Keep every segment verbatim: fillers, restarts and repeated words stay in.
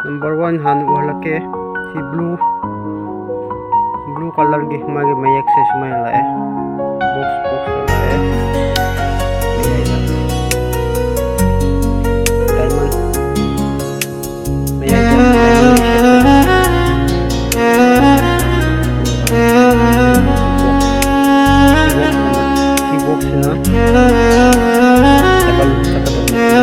Number one ꯍꯥꯟꯅ ꯎꯍꯜꯂꯛꯀꯦ꯫ ꯁꯤ blue, blue colourꯒꯤ ꯃꯥꯒꯤ ꯃꯌꯦꯛꯁꯦ ꯁꯨꯃꯥꯏꯅ ꯂꯥꯛꯑꯦ꯫ Box, box ꯂꯥꯛꯑꯦ꯫ ꯃꯌꯥꯏꯗ diamond, ꯃꯌꯥꯏꯗ diamond shape ꯂꯩꯕ꯫ ꯁꯤ boxꯁꯤꯅ double ꯆꯠꯀꯗꯕꯅꯤ꯫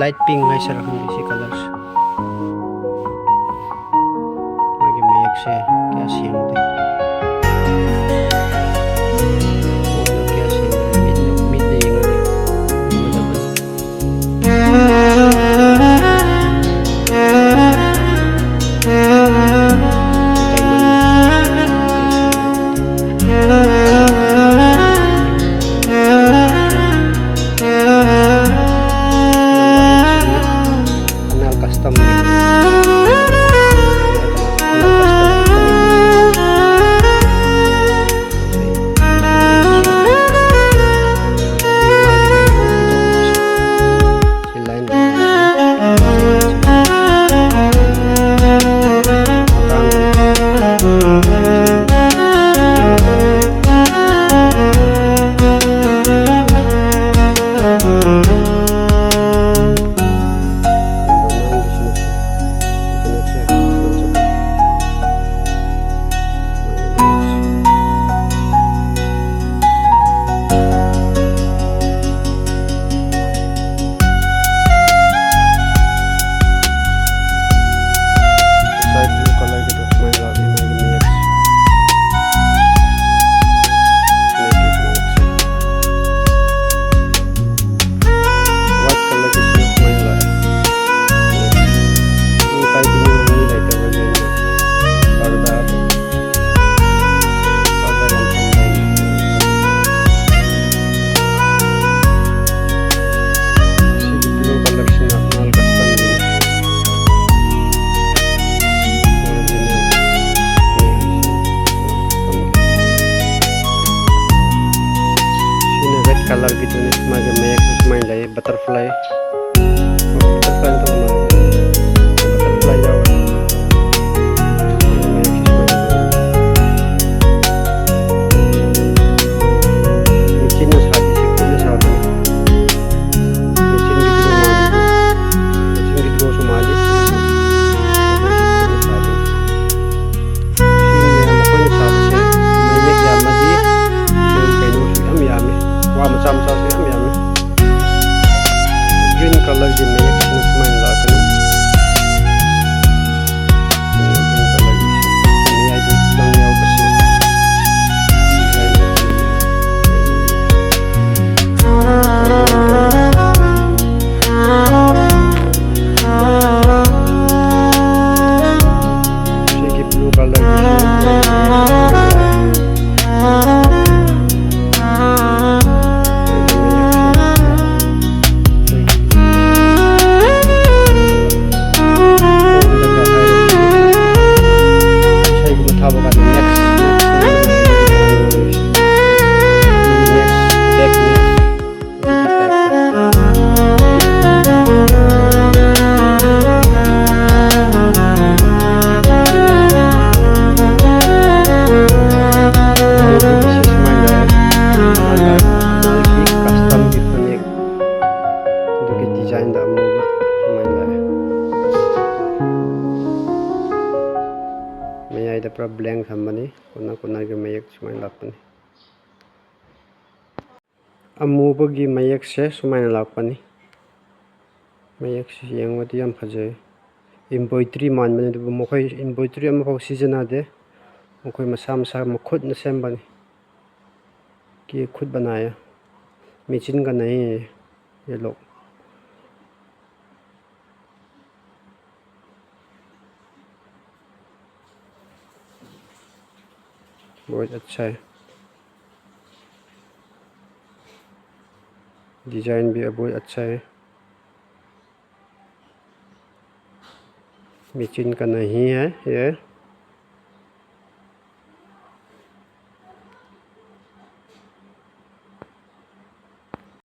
Light pink ꯍꯥꯏꯁꯤꯔꯥ ꯈꯪꯗꯦ ꯁꯤ colourꯁꯦ꯫ ꯃꯥꯒꯤ ꯃꯌꯦꯛꯁꯦ ꯀꯌꯥ ꯁꯦꯡꯗꯦ꯫ ꯄꯣꯠꯇꯣ ꯀꯌꯥ ꯁꯦꯡꯗꯦ꯫ ꯃꯤꯠꯅ, ꯃꯤꯠꯅ ꯌꯦꯡꯉꯗꯤ ꯎꯒꯗꯕꯅꯤ꯫ Anal custom. Side blue colour ꯒꯤꯗꯣ ꯁꯨꯃꯥꯏꯅ ꯂꯥꯛꯑꯦ, ꯃꯥꯒꯤ ꯃꯌꯦꯛꯁꯦ꯫ ꯃꯌꯦꯛꯁꯦ ꯁꯨꯃꯥꯏꯅ ꯂꯥꯛꯑꯦ꯫ White colour ꯒꯤꯁꯤꯅ ꯁꯨꯃꯥꯏꯅ ꯂꯥꯛꯑꯦ꯫ ꯃꯤ ꯄꯥꯏꯕꯤꯅꯤꯡꯕ ꯃꯤ ꯂꯩꯇꯕꯒꯤ ꯑꯩꯅ ꯄꯔꯗꯥ ꯁꯤꯒꯤ blue colour ꯁꯤꯅ ꯑꯅꯥꯜ custom ꯒꯤꯅꯤ꯫ Original꯫ ꯁꯤꯅ red colour ꯒꯤꯗꯨꯅꯤ꯫ ꯃꯥꯒꯤ ꯃꯌꯦꯛꯁꯨ ꯁꯨꯃꯥꯏꯅ ꯂꯩ꯫ Butterfly꯫ Butterfly ꯇꯧꯕ ꯃꯥꯜꯂꯦ꯫ Butterfly ꯌꯥꯎꯋꯦ꯫ ꯃꯦꯆꯤꯟꯅ ꯁꯥꯕꯤ, ꯁꯤꯛꯄꯤꯅ ꯁꯥꯕꯅꯤ꯫ ꯃꯦꯆꯤꯟꯒꯤ ꯗ꯭ꯔꯣ ꯃꯥꯜꯂꯤ꯫ ꯃꯦꯆꯤꯟꯒꯤ ꯗ꯭ꯔꯣꯁꯨ ꯃꯥꯜꯂꯤ꯫ ꯁꯥꯕꯤ꯫ ꯁꯤ ꯃꯌꯥꯝ ꯑꯩꯈꯣꯏꯅ ꯁꯥꯕꯁꯦ ꯃꯌꯦꯛ ꯌꯥꯝꯃꯗꯤ ꯀꯩꯅꯣꯁꯨ ꯌꯥꯝ ꯌꯥꯝꯃꯤ꯫ ꯋꯥ ꯃꯆꯥ ꯃꯆꯥꯁꯨ ꯌꯥꯝ ꯌꯥꯝꯃꯤ꯫ Green ꯂꯦꯡ ꯊꯝꯕꯅꯤ꯫ ꯀꯣꯟꯅ ꯀꯣꯟꯅꯒꯤ ꯃꯌꯦꯛ ꯁꯨꯃꯥꯏꯅ ꯂꯥꯛꯄꯅꯤ꯫ ꯑꯃꯨꯕꯒꯤ ꯃꯌꯦꯛꯁꯦ ꯁꯨꯃꯥꯏꯅ ꯂꯥꯛꯄꯅꯤ꯫ ꯃꯌꯦꯛꯁꯤ ꯌꯦꯡꯕꯗꯤ ꯌꯥꯝ ꯐꯖꯩ꯫ ꯏꯝꯕ꯭ꯔꯣꯏꯗ꯭ꯔꯤ ꯃꯥꯟꯕꯅꯤ, ꯑꯗꯨꯕꯨ ꯃꯈꯣꯏ ꯏꯝꯕ꯭ꯔꯣꯏꯗ꯭ꯔꯤ ꯑꯃꯐꯥꯎ ꯁꯤꯖꯤꯟꯅꯗꯦ꯫ ꯃꯈꯣꯏ ꯃꯁꯥ ꯃꯁꯥ ꯃꯈꯨꯠꯅ ꯁꯦꯝꯕꯅꯤ꯫ ꯀꯤ ꯈꯨꯠ ꯕꯅꯥꯌꯦ꯫ ꯃꯦꯆꯤꯟ ꯀ ꯅꯍꯤ ꯍꯦ ꯌꯦ ꯂꯣꯛ꯫ बहुत अच्छा है। डिजाइन भी बहुत अच्छा है। मशीन का नहीं है ये।